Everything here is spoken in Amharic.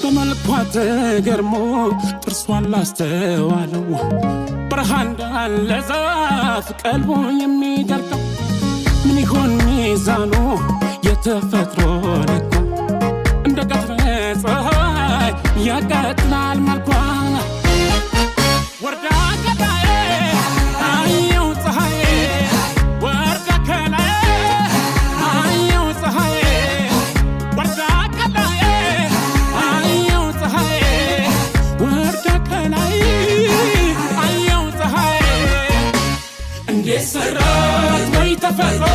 በመልኳ ተገርሞ ጥርሷን ላስተዋለው፣ በረሃ እንዳለ ዛፍ ቀልቦ የሚደርቀው፣ ምን ይሆን ሚዛኑ የተፈጥሮ ልኳ? እንደ ቀትረ ፀሐይ ያቀጥላል መልኳ። ወርዳ ከላይ አየው ፀሐይ፣ ወርዳ ከላይ አየው ፀሐይ፣ ወርዳ ከላይ አየው ፀሐይ፣ ወርዳ ከላይ አየው ፀሐይ። እንዴት ሰራት ወይ ተፈጥሮ?